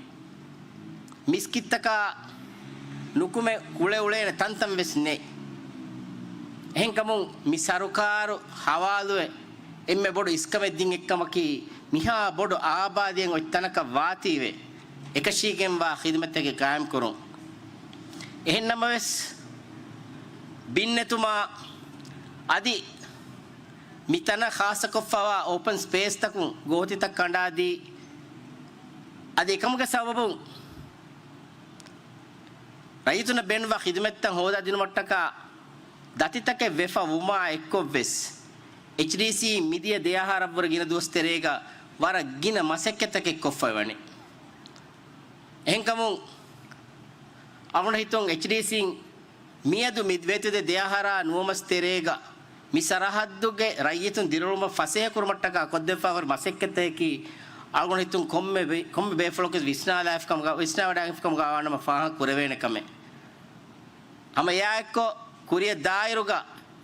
މިސްކިތްތަކާ ނުކުމެ ކުޅެ އުޅޭނެ ތަންތަން ވެސް ނެތް. އެހެންކަމުން މި ސަރުކާރު ހަވާލުވެ އެންމެ ބޮޑު އިސްކަމެއް ދިން އެއްކަމަކީ، މިހާ ބޮޑު އާބާދީއެއް އޮތް ތަނަކަށް ވާތީވެ، އެކަށީގެންވާ ޚިދުމަތްތަކެއް ގާއިމްކުރުން. އެހެންނަމަވެސް، ބިން ނެތުމާ އަދި މި ތަނަށް ޚާއްޞަކޮށްފައިވާ އޯޕަން ސްޕޭސްތަކުން ގޯތިތައް ކަނޑާދީ، އަދި އެކަމުގެ ސަބަބުން ރައްޔިތުންނަށް ބޭނުންވާ ޚިދުމަތްތައް ހޯދާދިނުމަށްޓަކާ ދަތިތަކެއް ވެފަ ވުމާ އެއްކޮށްވެސް، އެޗްޑީސީ މިދިޔަ ދެއަހަރަށްވުރެ ގިނަ ދުވަސް ތެރޭގަ ވަރަށް ގިނަ މަސައްކަތްތަކެއް ކޮށްފައިވަނީ. އެހެންކަމުން އަޅުގަނޑު ހިތުން އެޗްޑީސީން މިއަދު މި ދެ ދެއަހަރާ ނުވަމަސް ތެރޭގަ މި ސަރަހައްދުގެ ރައްޔިތުން ދިރިއުޅުމަށް ފަސޭހަކުރުމަށްޓަކާ ކޮށްދެއްވާފައި ހުރި މަސައްކަތަކީ އަޅުގަނޑު ހިތުން ކޮންމެ ބޭ-، ކޮންމެ ބޭފުޅަކުވެސް ވިސްނާލާފިކަމުގަ، ވިސްނާވަޑާގެންފިކަމުގަ ވާނަމަ ފާހަގަ ކުރެވޭނެ ކަމެއް. ހަމަ އެއާއެއްކޮށް ކުރިއަށް ދާއިރުގަ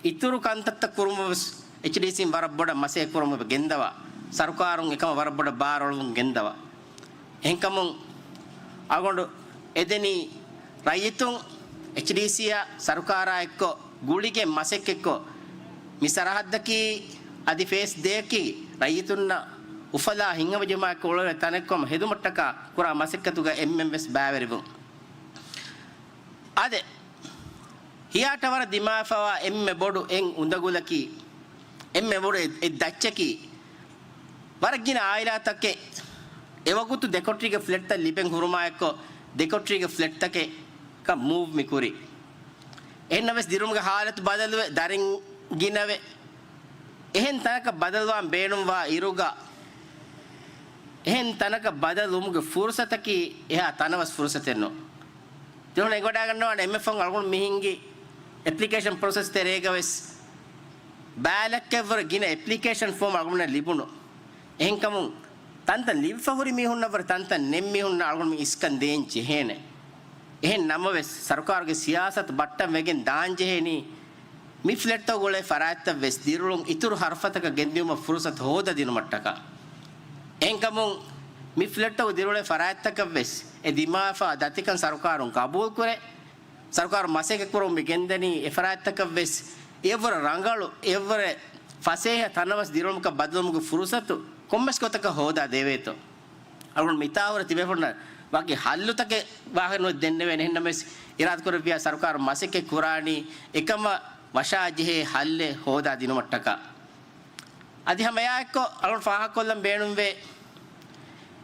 އިތުރު ކަންތައްތައް ކުރުމަށް ވެސް އެޗްޑީސީން ވަރަށް ބޮޑަށް މަސައްކަތް ކުރަމުން ގެންދަވާ، ސަރުކާރުން އެކަމަށް ވަރަށް ބޮޑަށް ބާރުއަޅަމުން ގެންދަވާ. އެހެންކަމުން އަޅުގަނޑު އެދެނީ ރައްޔިތުން އެޗްޑީސީއާ ސަރުކާރާ އެއްކޮށް ގުޅިގެން މަސައްކަތްކޮށް، މި ސަރަހައްދަކީ އަދި ފޭސް ދެއަކީ ރައްޔިތުންނަށް އުފަލާ ހިތްހަމަޖެހުމާއެކު އުޅެވޭ ތަނެއްކަމަށް ހެދުމަށްޓަކާ ކުރާ މަސައްކަތުގަ އެންމެން ވެސް ބައިވެރިވުން. އާދެ، ހިޔާއަށް ވަރަށް ދިމާވެފައިވާ އެންމެ ބޮޑު އެއް އުނދަގުލަކީ، އެންމެ ބޮޑު އެއް، އެއް ދައްޗަކީ، ވަރަށް ގިނަ އާއިލާތަކެއް އެވަގުތު ދެކޮޓަރީގެ ފްލެޓްތައް ލިބެން ހުރުމާއެއްކޮށް، ދެކޮޓަރީގެ ފްލެޓްތަކަށް މޫވް މި ކުރީ. އެހެންނަމަވެސް ދިރިއުޅުމުގެ ހާލަތު ބަދަލުވެ، ދަރިން ގިނަވެ، އެހެން ތަނަކަށް ބަދަލުވާން ބޭނުންވާ އިރުގަ، އެހެން ތަނަކަށް ބަދަލުވުމުގެ ފުރުސަތަކީ އެހާ ތަނަވަސް ފުރުސަތެއް ނޫން. ތިހުނ އެނގިވަޑާގަންނަވާނެ އެންމެ ފަހުން އަޅުގަނޑު މި ހިންގި އެޕްލިކޭޝަން ޕްރޮސެސް ތެރޭގަ ވެސް ބައިލައްކައެއްވުރެ ގިނަ އެޕްލިކޭޝަން ފޯމް އަޅުގަނޑަށް ލިބުނު. އެހެންކަމުން ތަންތަން ލިބިފަ ހުރި މީހުންނަށްވުރެ ތަންތަން ނެތް މީހުންނަށް އަޅުގަނޑު މި އިސްކަން ދޭން ޖެހޭނެ. އެހެން ނަމަވެސް، ސަރުކާރުގެ ސިޔާސަތު ބައްޓަން ވެގެން ދާން ޖެހޭނީ، މި ފްލެޓްތަކުގަ އުޅޭ ފަރާތްތައް ވެސް ދިރިއުޅުން އިތުރު ހަރުފަތަކަށް ގެންދިއުމަށް ފުރުސަތު ހޯދަދިނުމަށްޓަކާ. އެހެންކަމުން، މި ފްލެޓްތަކުގަ ދިރިއުޅޭ ފަރާތްތަކަށް ވެސް އެ ދިމާވެފަ ދަތިކަން ސަރުކާރުން ގަބޫލުކުރޭ. ސަރުކާރު މަސައްކަތް ކުރަމުން މި ގެންދަނީ އެ ފަރާތްތަކަށް ވެސް އެއަށްވުރެ ރަނގަޅު، އެއަށްވުރެ ފަސޭހަ ތަނަވަސް ދިރިއުޅުމަކަށް ބަދަލުވުމުގެ ފުރުސަތު ކޮންމެސް ގޮތަކަށް ހޯދާ ދެވޭތޯ. އަޅުގަނޑު މިތާ ހުރެ ތިބޭފުޅުންނަށް ވަކި ހައްލުތަކެއް ވާހަކަ ނުވެ ދެންނެވޭނެ. އެހެންނަމަވެސް، އިރާދަކުރެއްވިޔާ ސަރުކާރު މަސައްކަތް ކުރާނީ އެކަމަށް ވަށާ ޖެހޭ ހައްލެއް ހޯދާ ދިނުމަށްޓަކާ. އަދި ހަމައެއާއެއްކޮށް އަޅުގަނޑު ފާހަގަކޮށްލަން ބޭނުންވޭ،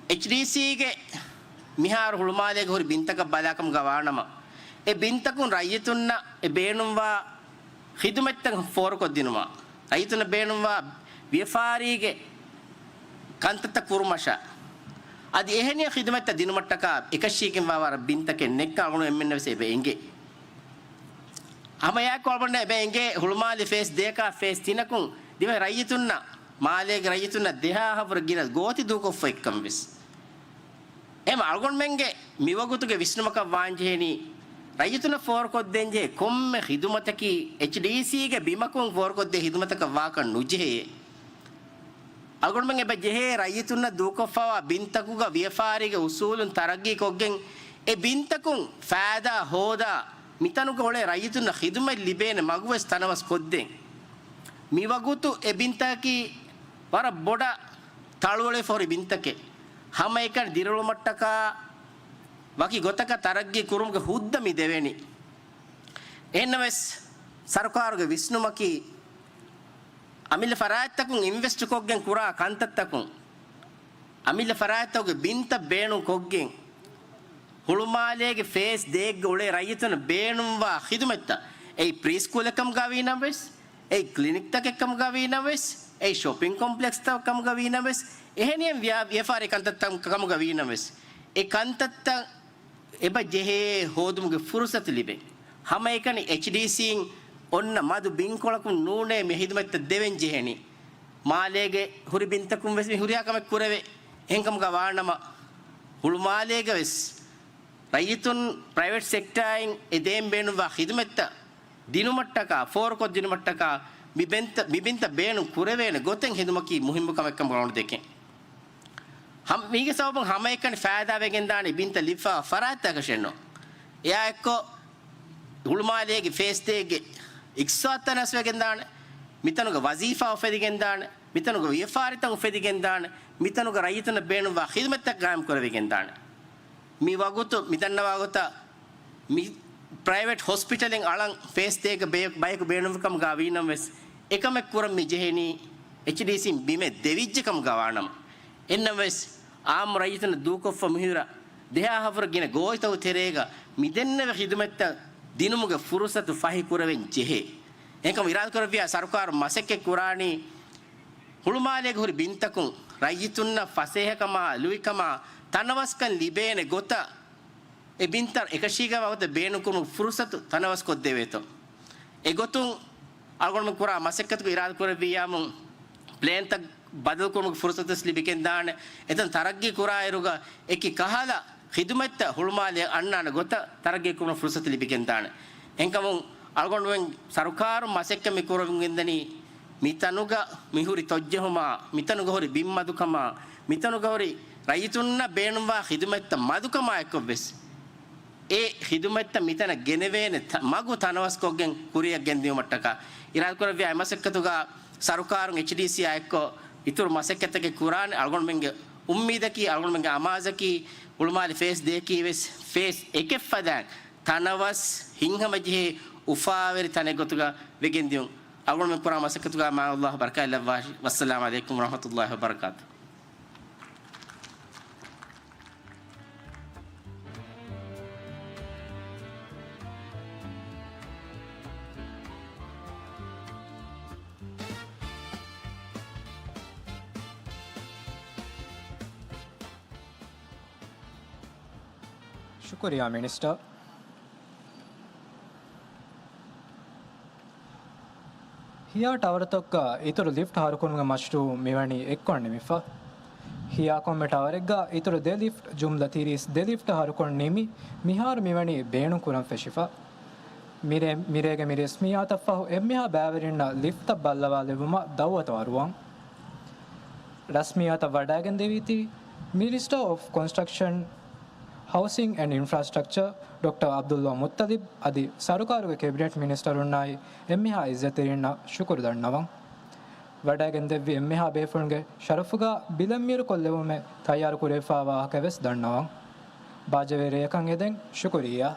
އެޗްޑީސީގެ މިހާރު ހުޅުމާލޭގެ ހުރި ބިންތަކަށް ބަލާކަމުގަ ވާނަމަ، އެ ބިންތަކުން ރައްޔިތުންނަށް އެ ބޭނުންވާ ޚިދުމަތްތައް ފޯރުކޮށްދިނުމަށް، ރައްޔިތުންނަށް ބޭނުންވާ ވިޔަފާރީގެ ކަންތައްތައް ކުރުމަށާ، އަދި އެހެނިހެން ޚިދުމަތްތައް ދިނުމަށްޓަކާ އެކަށީގެންވާ ވަރަށް ބިންތަކެއް ނެތްކަން އަޅުގަނޑު އެންމެންނަށް ވެސް އެބަ އެނގޭ. ހަމައެއާއެކު އަޅުގަނޑަށް އެބަ އެނގޭ ހުޅުމާލެ ފޭސް ދެއަކާ ފޭސް ތިނަކުން ދިވެހި ރައްޔިތުންނަށް، މާލޭގެ ރައްޔިތުންނަށް ދެހާހަށްވުރެ ގިނަ ގޯތި ދޫކޮށްފަ އެއްކަން ވެސް. އެހެން އަޅުގަނޑުމެންގެ މިވަގުތުގެ ވިސްނުމަކަށް ވާންޖެހޭނީ، ރައްޔިތުންނަށް ފޯރުކޮށްދޭންޖެހޭ ކޮންމެ ޚިދުމަތަކީ އެޗްޑީސީގެ ބިމަކުން ފޯރުކޮށްދޭ ޚިދުމަތަކަށް ވާކަށް ނުޖެހޭ. އަޅުގަނޑުމެން އެބަ ޖެހޭ ރައްޔިތުންނަށް ދޫކޮށްފަވާ ބިންތަކުގަ ވިޔަފާރީގެ އުސޫލުން ތަރައްގީ ކޮށްގެން، އެ ބިންތަކުން ފައިދާ ހޯދާ، މިތަނުގަ އުޅޭ ރައްޔިތުންނަށް ޚިދުމަތް ލިބޭނެ މަގުވެސް ތަނަވަސް ކޮށްދޭން. މިވަގުތު އެ ބިންތަކަކީ ވަރަށް ބޮޑަށް ތަޅުއެޅިފަ ހުރި ބިންތަކެއް. ހަމައެކަނި ދިރިއުޅުމަށްޓަކާ ވަކި ގޮތަކަށް ތަރައްގީ ކުރުމުގެ ހުއްދަ މި ދެވެނީ. އެހެންނަމަވެސް، ސަރުކާރުގެ ވިސްނުމަކީ، އަމިއްލަ ފަރާތްތަކުން އިންވެސްޓް ކޮށްގެން ކުރާ ކަންތައްތަކުން، އަމިއްލަ ފަރާތްތަކުގެ ބިންތައް ބޭނުން ކޮށްގެން، ހުޅުމާލޭގެ ފޭސް ދޭއްގަ އުޅޭ ރައްޔިތުންނަށް ބޭނުންވާ ޚިދުމަތްތައް، އެއީ ޕްރީސްކޫލެއް ކަމުގަ ވީނަމަވެސް، އެއީ ކްލިނިކްތަކެއް ކަމުގަ ވީނަމަވެސް، އެއީ ޝޮޕިން ކޮމްޕްލެކްސްތައް ކަމުގަ ވީނަމަވެސް، އެހެނިހެން ވިޔާ-، ވިޔަފާރި ކަންތައްތައް ކަމުގަ ވީނަމަވެސް، އެ ކަންތައްތައް އެބަ ޖެހޭ ހޯދުމުގެ ފުރުސަތު ލިބޭ. ހަމައެކަނި އެޗްޑީސީން އޮންނަ މަދު ބިންކޮޅަކުން ނޫނޭ މި ޚިދުމަތްތައް ދެވެން ޖެހެނީ. މާލޭގެ ހުރި ބިންތަކުން ވެސް މި ހުރިހާ ކަމެއް ކުރެވޭ. އެހެންކަމުގަ ވާނަމަ، ހުޅުމާލޭގަ ވެސް ރައްޔިތުން ޕްރައިވެޓް ސެކްޓާއިން އެ ދޭން ބޭނުންވާ ޚިދުމަތްތައް ދިނުމަށްޓަކާ، ފޯރުކޮށްދިނުމަށްޓަކާ މި ބިންތައް، މި ބިންތައް ބޭނުން ކުރެވޭނެ ގޮތެއް ހެދުމަކީ މުހިއްމު ކަމެއްކަމަށް އަޅުގަނޑު ދެކެން. ހަމަ މީގެ ސަބަބުން ހަމައެކަނި ފައިދާވެގެންދާނެ ބިންތައް ލިބިފަ ފަރާތްތަކަށެއްނު. އެއާއެއްކޮށް، ހުޅުމާލޭގެ ފޭސް ދޭއްގެ އިޤްތިޞާދު ތަނަވަސްވެގެންދާނެ، މިތަނުގަ ވަޒީފާ އުފެދިގެންދާނެ، މިތަނުގަ ވިޔަފާރިތައް އުފެދިގެންދާނެ، މިތަނުގަ ރައްޔިތުންނަށް ބޭނުންވާ ޚިދުމަތްތައް ގާއިމް ކުރެވިގެންދާނެ. މި ވަގުތު މިދަންނަވާ ގޮތަށް މި ޕްރައިވެޓް ހޮސްޕިޓަލެއް އަޅަން ފޭސް ދޭގަ ބަޔަކު، ބަޔަކު ބޭނުންވިކަމުގަ ވީނަމަވެސް، އެކަމެއް ކުރަން މި ޖެހެނީ އެޗްޑީސީން ބިމެއް ދެވިއްޖެ ކަމުގަ ވާނަމަ، އެންނަމަވެސް އާއްމު ރައްޔިތުންނަށް ދޫކޮށްފަ މިހިރަ ދެހާހަފުރަ ގިނަ ގޯތައު ތެރޭގަ މިދެންނެވި ޚިދުމަތްތައް ދިނުމުގެ ފުރުސަތު ފަހި ކުރެވެން ޖެހޭ. އެހެންކަމުން އިރާދަކުރެއްވިޔާ ސަރުކާރު މަސައްކަތް ކުރާނީ ހުޅުމާލޭގެ ހުރި ބިންތަކުން ރައްޔިތުންނަށް ފަސޭހަކަމާ، ލުއިކަމާ، ތަނަވަސްކަން ލިބޭނެ ގޮތަށް އެ ބިންތައް އެކަށީގަ ވަގުތަށް ބޭނުންކުރުމުގެ ފުރުސަތު ތަނަވަސްކޮށްދެވޭތޯ. އެގޮތުން އަޅުގަނޑުމެން ކުރާ މަސައްކަތުގެ އިރާދަކުރެއްވިއްޔާމު ޕްލޭންތައް ބަދަލުކުރުމުގެ ފުރުސަތުވެސް ލިބިގެންދާނެ. އެތަން ތަރައްގީ ކުރާއިރުގަ އެކި ކަހަލަ ޚިދުމަތްތައް ހުޅުމާލެ އަންނާނެ ގޮތަށް ތަރައްގީ ކުރުމަށް ފުރުސަތު ލިބިގެންދާނެ. އެހެންކަމުން އަޅުގަނޑުމެން ސަރުކާރުން މަސައްކަތް މި ކުރަމުން ގެންދަނީ މިތަނުގަ މިހުރި ތޮއްޖެހުމާ، މިތަނުގަ ހުރި ބިންމަދުކަމާ، މިތަނުގަ ހުރި ރައްޔިތުންނަށް ބޭނުންވާ ޚިދުމަތްތައް މަދުކަމާ އެއްކޮށްވެސް، އެ ޚިދުމަތްތައް މިތަނަށް ގެނެވޭނެ ތަ-، މަގު ތަނަވަސްކޮށްގެން ކުރިއަށް ގެންދިއުމަށްޓަކާ އިރާދަކުރެއްވިޔާ އެ މަސައްކަތުގަ ސަރުކާރުން އެޗްޑީސީއާ އެއްކޮށް އިތުރު މަސައްކަތްތަކެއް ކުރާނެ. އަޅުގަނޑުމެންގެ އުއްމީދަކީ، އަޅުގަނޑުމެންގެ އަމާޒަކީ، ހުޅުމާލެ ފޭސް ދޭކީ ވެސް ފޭސް އެކެއް ފަދައިން ތަނަވަސް ހިތްހަމަޖެހޭ އުފާވެރި ތަނެއް ގޮތުގަ ވެގެންދިޔުން. އަޅުގަނޑުމެން ކުރާ މަސައްކަތުގަ މާތް ﷲ ބަރަކާތްލައްވާށި. ވައްސަލާމް ޢަލައިކުމް ވަރަޙްމަތުﷲ ވަބަރަކާތު. ޝުކުރިއްޔާ މިނިސްޓަރ. ހިޔާ ޓަވަރުތަކުގަ އިތުރު ލިފްޓް ހަރުކުރުމުގެ މަޝްރޫއު މިވަނީ އެއްކޮށް ނިމިފަ. ހިޔާ ކޮންމެ ޓަވަރެއްގަ އިތުރު ދެ ލިފްޓް، ޖުމްލަ ތިރީސް ދެ ލިފްޓް ހަރުކޮށް ނިމި، މިހާރު މިވަނީ ބޭނުންކުރަން ފެށިފަ. މިރޭ، މިރޭގެ މި ރަސްމިއްޔާތަށްފަހު އެންމެހާ ބައިވެރިންނަށް ލިފްޓްތައް ބައްލަވާލެއްވުމަށް ދައުވަތު އަރުވަން. ރަސްމިއްޔާތަށް ވަޑައިގެންދެވީތީ މިނިސްޓަރ އޮފް ކޮންސްޓްރަކްޝަން، ހައުސިން އެންޑް އިންފްރާސްޓްރަކްޗަރ ޑޮކްޓަރ ޢަބްދުﷲ މުއްތަލިބް އަދި ސަރުކާރުގެ ކެބިނެޓް މިނިސްޓަރުންނާއި އެންމެހާ އިއްޒަތްތެރިންނަށް ޝުކުރު ދަންނަވަން. ވަޑައިގެންދެއްވި އެންމެހާ ބޭފުޅުންގެ ޝަރަފުގަ ބިލެއް މީރުކޮށްލެވުމެއް ތައްޔާރު ކުރެވިފާވާ ވާހަކަ ވެސް ދަންނަވަން. ބާއްޖަވެރި ރެޔަކަށް އެދެން ޝުކުރިއްޔާ.